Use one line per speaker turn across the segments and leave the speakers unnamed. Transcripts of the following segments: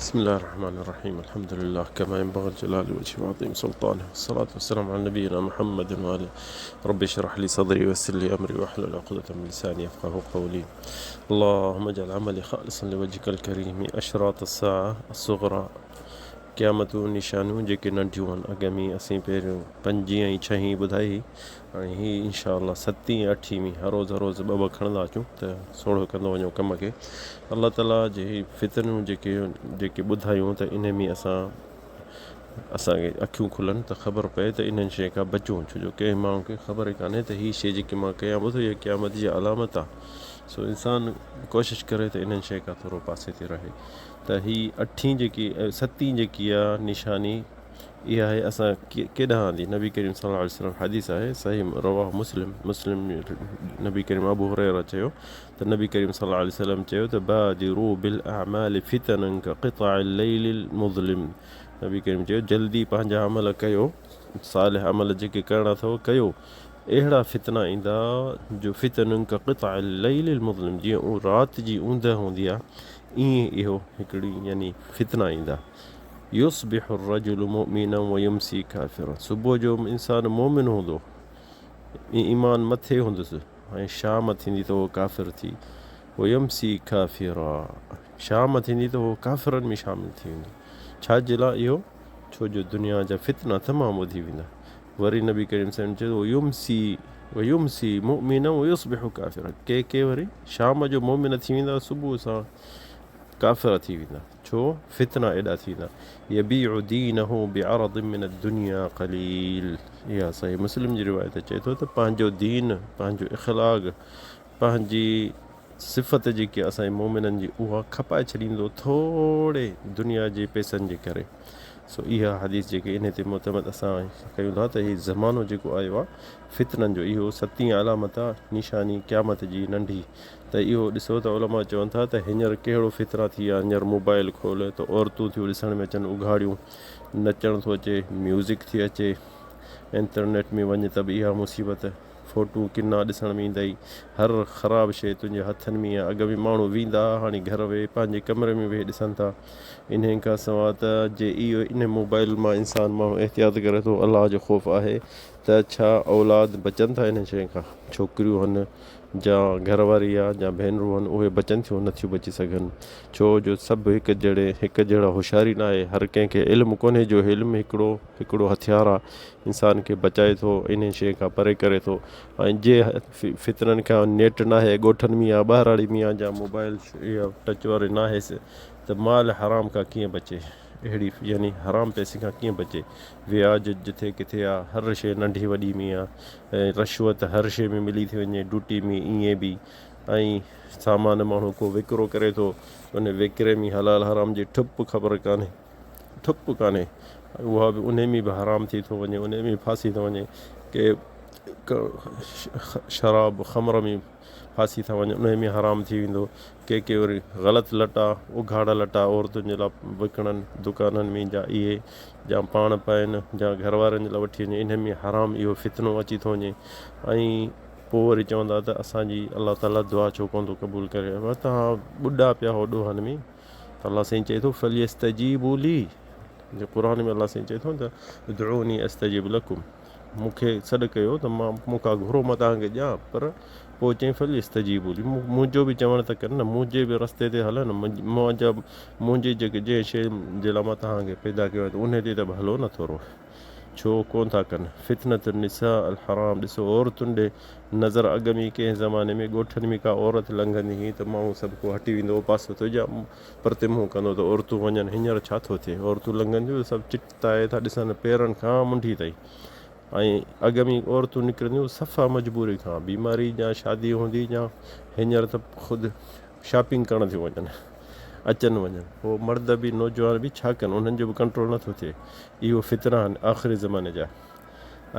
بسم الله الرحمن الرحيم الحمد لله كما ينبغي لجلال وجهه وعظيم سلطانه والصلاة والسلام على نبينا محمد وآله رب اشرح لي صدري ويسر لي أمري واحلل عقدة من لساني يفقه قولي اللهم اجعل عملي خالصا لوجهك الڪريم اشراط الساعة الصغرى قيامتون نشانيون جيڪي ننڍيون آهن اڳ ۾ اسين پهريون پنجين ۽ ڇهين ٻڌائي هئي هاڻي هي انشاء الله ستين ۽ اٺين ۾ هر روز هر روز ٻه ٻه کڻندا اچون ته سوڙهو ڪندو وڃو ڪم کي الله تعالي جي فتنيون جيڪي جيڪي ٻڌايون ته انهي ۾ اسان اسانکي اکيون کلن ته خبر پئي ته انهن شين کان بچون ڇو جو ڪنهن ماڻهو کي خبر ئي ڪانهي ته هي شي جيڪي مان ڪيان پيو ٿو اها قيامت جي علامت آهي سو انسان ڪوشش ڪري ته انهن شين کان ٿورو پاسي تي رهي ته هي اٺين جيڪي ستين جيڪي آ نشاني اها آهي اسان ڪيڏانهن آندي نبي ڪريم صلي الله عليه وسلم حديث آهي صحيح رواه مسلم مسلم نبي ڪريم ابو هريره چيو ته نبي ڪريم صلي الله عليه وسلم چيو ته بادروا بالاعمال فتنا كقطع الليل المظلم نبي ڪريم چيو جلدي پنهنجا عمل ڪيو صالح عمل جيڪي ڪرڻا اٿو ڪيو اهڙا فتنا ايندا جو فتن ڪقطع الليل المظلم جيئن رات جي اوندهه هوندي آهي ائين اهو هڪڙي يعني فتنا ايندا. يصبح الرجل مؤمنا ويمسي ڪافرا صبح جو انسان مؤمن هوندو ۽ ايمان مٿي هوندس ۽ شام ٿيندي ته اهو ڪافر ٿي ويمسي ڪافرا شام ٿيندي ته اهو ڪافرن ۾ شامل ٿي ويندو ڇا جي لاء اهو ڇو جو دنيا جا فتنا تمام وڌي ويندا وري نبي ڪريم صلي الله عليه وسلم چيو ويمسي ويمسي مؤمنا ويصبح ڪافرا ڪي ڪي وري شام جو مؤمن ٿي ويندا صبح سان ڪافر ٿي ويندا ڇو فتنا ايڏا ٿيندا يبيع دينه بعرض من الدنيا قليل اها صحيح مسلم جي روايت چئي ٿو ته پنهنجو دين پنهنجو اخلاق پنهنجي صفت جيڪي اسان جي مومنن جي اها کپائي ڇڏيندو ٿوري دنيا جي پئسن جي ڪري سو اها حديث جيڪي انهي تي معتمد اسان ڪيون ٿا ته هي زمانو جيڪو آيو آهي فتنن جو اهو ستين علامت آهي نشاني قيامت جي ننڍي ته اهو ڏسو ته علماء چون ٿا ته هينئر ڪهڙو فتنه ٿي ويا هينئر موبائل کول ته عورتون ٿيون ڏسڻ ۾ اچن اگهاڙيون نچڻ ٿو اچي ميوزڪ ٿي اچي انٽرنيٽ ۾ وڃ ته به اها مصيبت فوٽو ڪنا ڏسڻ ۾ ايندئي هر خراب شيء تنهنجي هٿن ۾ آهي اڳ ۾ ماڻهو ويندا ها هاڻي گهر ويهي پنهنجي ڪمري ۾ ويهي ڏسن ٿا انهي کان سواء ته جي اهو انهي موبائل مان انسان ماڻهو احتياط ڪري ٿو الله جو خوف آهي ته ڇا اولاد بچن ٿا انهن شين کان ڇوڪريون هن جا گهر واري آ جا ڀينرون هن اهي بچن ٿيون نه ٿيون بچي سگهن ڇو جو سڀ هڪ جهڙي هڪ جهڙا هوشياري ناهي هر ڪنهن کي علم ڪونهي جو علم هڪڙو هڪڙو هٿيار آ انسان کي بچائي ٿو انهي شيء کان پري ڪري ٿو ۽ جي فتنن کان نيٽ ناهي ڳوٺن ۾ آ ٻهراڙي ۾ آ جا موبائل يا ٽچ واري ناهيس ته مال حرام کان ڪيئن بچي اهڙي يعني حرام پئسي کان ڪيئن بچي وياج جٿي ڪٿي آ هر شيء ننڍي وڏي ۾ آ ۽ رشوت هر شيء ۾ ملي ٿي وڃي ڊوٽي ۾ ائين به ۽ سامان ماڻهو ڪو وڪرو ڪري ٿو ان وڪري ۾ حلال حرام جي ٺپ خبر ڪانهي ٺپ ڪانهي اها به ان ۾ به حرام ٿي ٿو وڃي ان ۾ ڦاسي ٿو وڃي ڪي شراب خمر ۾ ڦاسي ٿا وڃن انهي ۾ حرام ٿي ويندو ڪي ڪي وري غلط لٽا اگهاڙا لٽا عورتن جي لاء وڪڻن دڪانن ۾ جا اهي جا پاڻ پائن جا گهر وارن جي لاء وٺي وڃن انهي ۾ حرام اهو فتنو اچي ٿو وڃي ۽ پوء وري چوندا ته اسان جي الله تعالي دعا ڇو ڪونه ٿو قبول ڪري بس توهان ٻڏا پيا هو ڏوهن ۾ ته الله سائين چئي ٿو فليستجيبوا لي جي قرآن ۾ الله سائين چئي ٿو ته ادعوني استجب لڪم مون کي سڏ ڪيو ته مان مون کان گهرو مان توهان کي ڏيان پر پوء چيائين فليستجيبوا لي منهنجو به چوڻ ته ڪن نه منهنجي به رستي تي هلن منهنجا منهنجي جيڪي جنهن شيء جي لاء مان توهان کي پيدا ڪيو آهي ته انهي تي ته به هلو نه ٿورو ڇو ڪونه ٿا ڪن فتنة النساء الحرام ڏسو عورتن ڏي نظر اڳ ۾ ڪنهن زماني ۾ ڳوٺن ۾ ڪا عورت لنگهندي هئي ته ماڻهو سڀ ڪو هٽي ويندو هو پاسو ٿيو جا پرتي منهن ڪندو ته عورتون وڃن هينئر ڇا ٿو ٿئي عورتون لنگهنديون ته سڀ چتائي ٿا ڏسن پيرن کان منڍي تائين ۽ اڳ ۾ عورتون نڪرنديون صفا مجبوري کان بيماري جا شادي هوندي جا هينئر ته خود شاپنگ ڪرڻ ٿيون وڃن اچن وڃن پوء مرد به نوجوان به ڇا ڪن انهن جو به ڪنٽرول نٿو ٿئي اهو فتنا آهن آخري زماني جا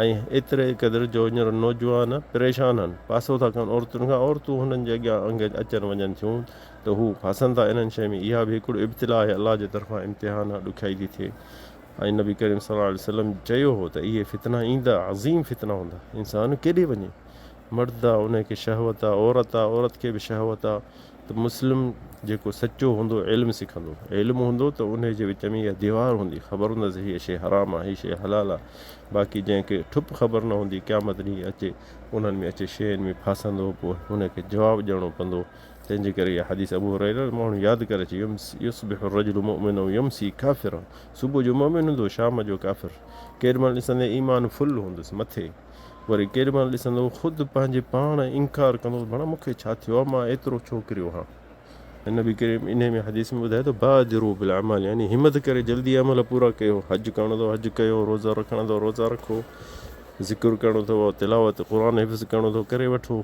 ۽ ايتري قدر جو هينئر نوجوان پريشان آهن پاسو ٿا ڪن عورتن کان عورتون هنن جي اڳيان انگ اچن وڃن ٿيون ته هو ڦاسن ٿا انهن شين ۾ اها به هڪڙو ابتلا آهي الله جي طرفان امتحان آهي ڏکيائي ٿي ٿئي ۽ نبي ڪريم صلي الله عليه وسلم چيو هو ته اهي فتنا ايندا عظيم فتنا هوندا انسان ڪيڏي وڃي مرد آ ان کي شهوت آ عورت آ عورت کي به شهوت آ ته مسلم جيڪو سچو هوندو علم سکندو، علم هوندو ته انهي جي وچ ۾ اها ديوار هوندي، خبر هوندس هيء شيء حرام آهي، هيء شيء حلال آهي، باقي جنهن کي ٺپ خبر نه هوندي قيامت ڏينهن اچي انهن ۾ اچي شين ۾ ڦاسندو پوء ان کي جواب ڏيڻو پوندو، تنهن جي ڪري اها حديث ابو هريره ماڻهو ياد ڪري اچي يصبح الرجل مؤمنا ويمسي ڪافرا صبح جو مؤمن هوندو شام جو ڪافر، ڪيڏي مهل ڏسندين ايمان فل هوندس مٿي. وري ڪيڏي مهل ڏسندو خود پنهنجي پاڻ انڪار ڪندو ته ڀڻا مون کي ڇا ٿيو آهي مان ايترو ڇو ڪريو آهيان. نبي ڪريم انهي ۾ حديث ۾ ٻڌايو ته بادروا بالاعمال يعني همت ڪري جلدي عمل پورا ڪيو، حج ڪرڻو اٿو حج ڪيو، روزا رکڻا اٿو روزا رکو، ذڪر ڪرڻو اٿو تلاوت قرآن حفظ ڪرڻو اٿو ڪري وٺو،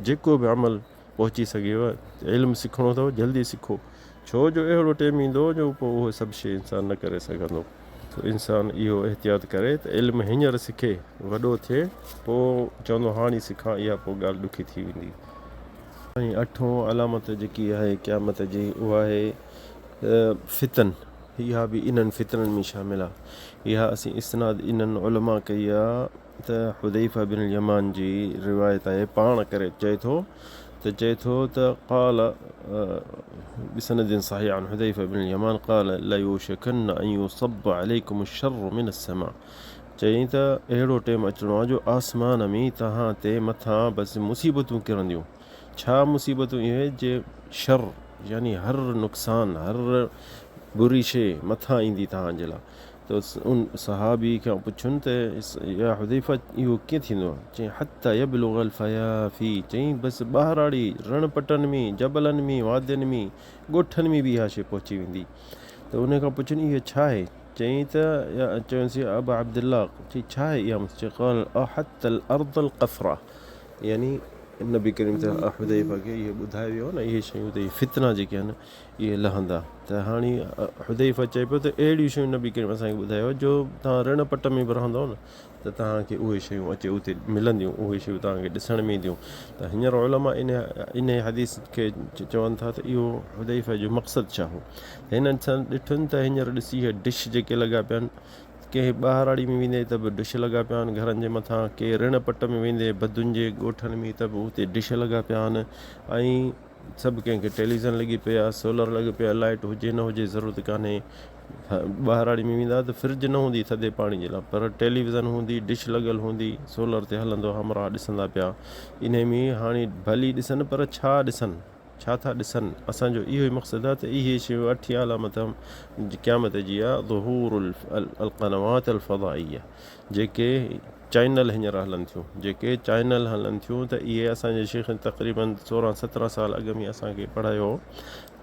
جيڪو به عمل پهچي سگهيو علم سکڻو اٿو جلدي سکو ڇو جو اهڙو ٽيم ايندو جو پوء اهو سڀ شيء انسان نه ڪري سگهندو سو انسان اهو احتياط ڪري ته علم هينئر سکي وڏو ٿئي پوء چوندو هاڻي سکان اها پوء ڳالهه ڏکي ٿي ويندي. ۽ اٺون علامت جيڪي آهي قيامت جي اها آهي فتن اها به انهن فتنن ۾ شامل آهي اها اسين اسناد انهن علماء ڪئي آهي ته حذيفه بن اليمان جي روايت آهي پاڻ ڪري چئي ٿو ته چئي ٿو ته قال بسند صحيح عن حذيفه بن اليمان قال ليوشكن ان يصب عليكم الشر من السماء چيائين ته اهڙو ٽيم اچڻو آهي جو آسمان ۾ توهان تي مٿان بس مصيبتون ڪرنديون ڇا مصيبتون اهي جي شر يعني هر نقصان هر بري شيء مٿان ايندي توهان جي لاء ته ان صحابي کان پڇن ته يا حذيفه اهو ڪيئن ٿيندو؟ چيائين حتي يبلغ الفيافي چيائين بس ٻهراڙي، رڻ پٽن ۾، جبلن ۾، وادين ۾، ڳوٺن ۾ به اها شيء پهچي ويندي. ته ان کان پڇن اهو ڇا آهي؟ چيائين ته چيونس يا ابا عبدالله چيائين ڇا آهي اها مصيبت؟ قال حتي الارض القفرة يعني نبي ڪريم ته حذيفه کي اهو ٻڌايو ويو نه اهي شيون ته اهي فتنا جيڪي آهن اهي لهندا ته هاڻي حذيفه چئي پيو ته اهڙيون شيون نبي ڪريم اسان کي ٻڌايو جو توهان رڻ پٽ ۾ به رهندؤ نه ته توهان کي اهي شيون اچي اتي ملنديون اهي شيون توهان کي ڏسڻ ۾ اينديون ته هينئر علماء ان ان حديث کي چون ٿا ته اهو حذيفه جو مقصد ڇا هو هنن سان ڏٺن ته هينئر ڏسي اهي ڊش جيڪي لڳا پيا آهن ڪنهن ٻهراڙي ۾ ويندي ته به ڊش لڳا پيا آهن گهرن جي مٿان ڪي رڻ پٽ ۾ ويندي بدن جي ڳوٺن ۾ ته به اتي ڊش لڳا پيا آهن ۽ سڀ ڪنهن کي ٽيليوزن لڳي پئي آهي سولر لڳي پيو آهي لائيٽ هجي نه هجي ضرورت ڪانهي ٻهراڙي ۾ ويندا ته فرج نه هوندي ٿڌي پاڻي جي لاء پر ٽيليوزن هوندي ڊش لڳل هوندي سولر تي هلندو همراهه ڏسندا پيا انهي ۾ هاڻي ڀلي ڏسن پر ڇا ڏسن ڇا ٿا ڏسن اسان جو اهو ئي مقصد آهي ته اهي شيون اٺين علامت قيامت جي آهي ظهور القنوات الفضائيه جيڪي چئنل هينئر هلن ٿيون جيڪي چئنل هلن ٿيون ته اهي اسان جي شيخ تقريبن سورهن سترهن سال اڳ ۾ اسان کي پڙهايو هو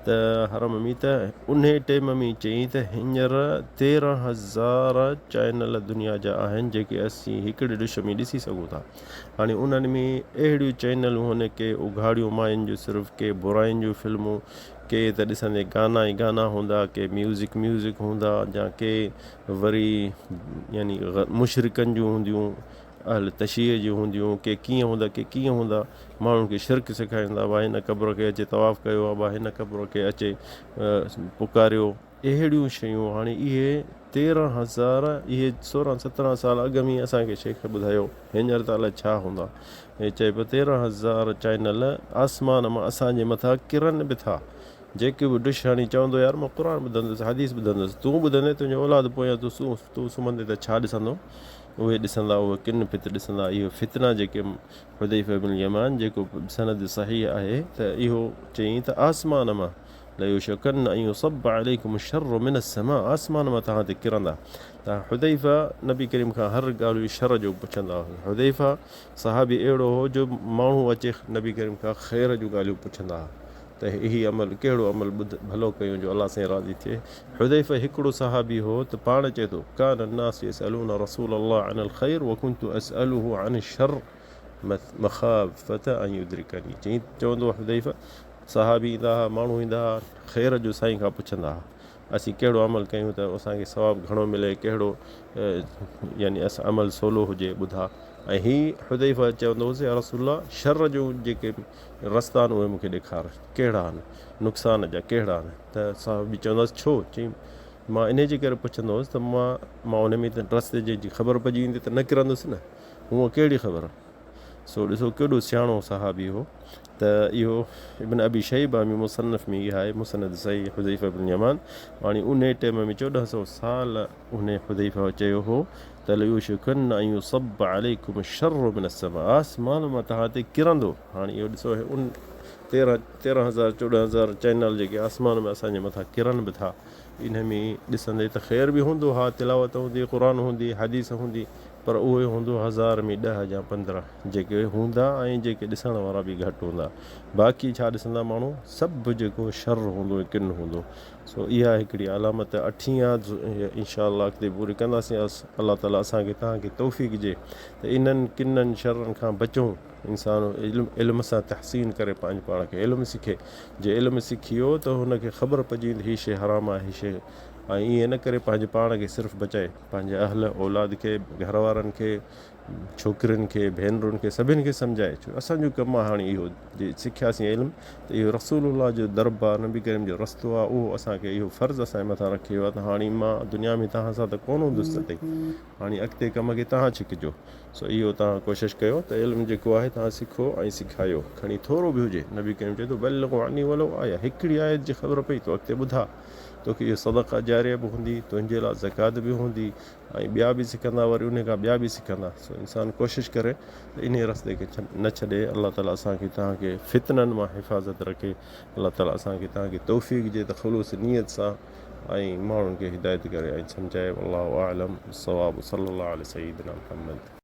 ته حرم ۾ ته انهي ٽيم ۾ چيائين ته هينئر 13,000 چئنل دنيا جا آهن جيڪي اسين هڪڙي ڊش ۾ ڏسي سگهون ٿا هاڻي انهن ۾ اهڙيون چئنلون هن ڪي اگهاڙيون ماين جون صرف ڪي براين جون فلمون ڪي ته ڏسندي گانا ئي گانا هوندا ڪي ميوزڪ ميوزڪ هوندا يا ڪي وري يعني مشرڪن جون هونديون، اهل تشيع جون هونديون، ڪي ڪيئن هوندا ڪي ڪيئن هوندا، ماڻهن کي شرڪ سيکاريندا، ابا هن قبر کي اچي طواف ڪيو، ابا هن قبر کي اچي پڪاريو، اهڙيون شيون هاڻي اهي 13,000 اهي سورهن سترهن سال اڳ ۾ اسان کي شيخ ٻڌايو، هينئر ته الائي ڇا هوندا، هي چئي پيو 13,000 چئنل آسمان مان اسان جي مٿان ڪرن به ٿا. جيڪي به ڊش هڻي چوندو يار مان قرآن ٻڌندس حديث ٻڌندس تون ٻڌندين تنهنجو اولاد پويان تون تون سمهندين ته ڇا ڏسندو اهي ڏسندا اهي ڪن ڦت ڏسندا اهي فتنا جيڪي حذيفه بن اليمان جيڪو سند صحيح آهي ته اهو چيائين ته آسمان مان ليوشڪن ان يصب عليڪم الشر من السماء آسمان مان توهان تي ڪرندا ته حذيفه نبي ڪريم کان هر ڳالهه شر جو پڇندا هئا حذيفه صحابي اهڙو هو جو ماڻهو اچي نبي ڪريم کان خير جون ڳالهيون پڇندا هئا ته هي عمل ڪهڙو عمل ٻڌ ڀلو ڪيون جو الله سائين راضي ٿئي. حذيفه هڪڙو صحابي هو ته پاڻ چئي ٿو، ڪان الناس يسألون رسول الله عن الخير وڪنت اسأله عن الشر مخافة ان يدرڪني چئي چوندو هو حذيفه صحابي ايندا ها ماڻهو ايندا ها خير جو سائين کان پڇندا ها اسين ڪهڙو عمل ڪيون ته اسان کي ثواب گهڻو ملي ڪهڙو يعني عمل سولو هجي ٻڌا ۽ هي حذيفه چوندو هوس يا رسول الله شر جون جيڪي رستا آهن اهي مون کي ڏيکار ڪهڙا آهن نقصان جا ڪهڙا آهن ته صحابي چوندا هئس ڇو چيائين مان انهي جي ڪري پڇندو هوس ته مان مان ان ۾ رستي جي خبر پئجي ويندي ته نه ڪرندس نه هونء ڪهڙي خبر. سو ڏسو ڪيڏو سياڻو صحابي هو ته اهو ابن ابي شيبه ۾ مصنف ۾ اها آهي مسند صحيح حذيفه بن يمان هاڻي انهي ٽيم ۾ 14 سو سال انهي حذيفه چيو هو ته ليوشڪن ان يصب عليڪم الشر من السماء آسمان مان توهان تي ڪرندو. هاڻي اهو ڏسو ان 13 هزار 14 هزار چينل جيڪي آسمان ۾ اسان جي مٿان ڪرن به ٿا انهي ۾ ڏسندي ته خير به هوندو ها تلاوت هوندي قرآن هوندي حديث هوندي پر اهي هوندو هزار ۾ 10 يا 15 جيڪي هوندا ۽ جيڪي ڏسڻ وارا به گهٽ هوندا باقي ڇا ڏسندا ماڻهو سڀ جيڪو شر هوندو ۽ ڪن هوندو. سو اها هڪڙي علامت اٺين آ انشاء الله اڳتي پوري ڪنداسين الله تعالي اسان کي توهان کي توفيق ڏي ته انهن ڪنن شرن کان بچون انسان علم علم سان تحسين ڪري پنهنجي پاڻ کي علم سکي جي علم سکي ويو ته هن کي خبر پئجي ويندي هي شي حرام آهي هي شي ۽ ائين نه ڪري پنهنجي پاڻ کي صرف بچائي پنهنجي اهل اولاد کي گهر وارن کي ڇوڪرين کي ڀينرن کي سڀن کي سمجهائي ڇو اسان جو ڪم آهي هاڻي اهو جي سکياسين علم ته اهو رسول الله جو درب آهي نبي ڪريم جو رستو آهي اهو اسان کي اهو فرض اسان جي مٿان رکيو ويو آهي ته هاڻي مان دنيا ۾ توهان سان ته ڪونه هوندس تڏهن هاڻي اڳتي ڪم کي توهان ڇڪجو سو اهو توهان ڪوشش ڪيو ته علم جيڪو آهي توهان سکو ۽ سکايو کڻي ٿورو به هجي نبي ڪريم چئي ٿو بلغوا عني ولو آيه هڪڙي آيت جي خبر پئي تو اڳتي ٻڌاء توکي اهو صدقه جاريه به هوندي تنهنجي لاء زڪوات به هوندي ۽ ٻيا به سکندا وري انهي کان ٻيا به سکندا سو انسان ڪوشش ڪري ته انهي رستي کي نه ڇڏي الله تعالي اسان کي توهان کي فتنن مان حفاظت رکي الله تعالي اسان کي توهان کي توفيق ڏي ته خلوص نيت سان ۽ ماڻهن کي هدايت ڪري ۽ سمجهائي والله اعلم بالصواب صلي الله علي سيدنا محمد.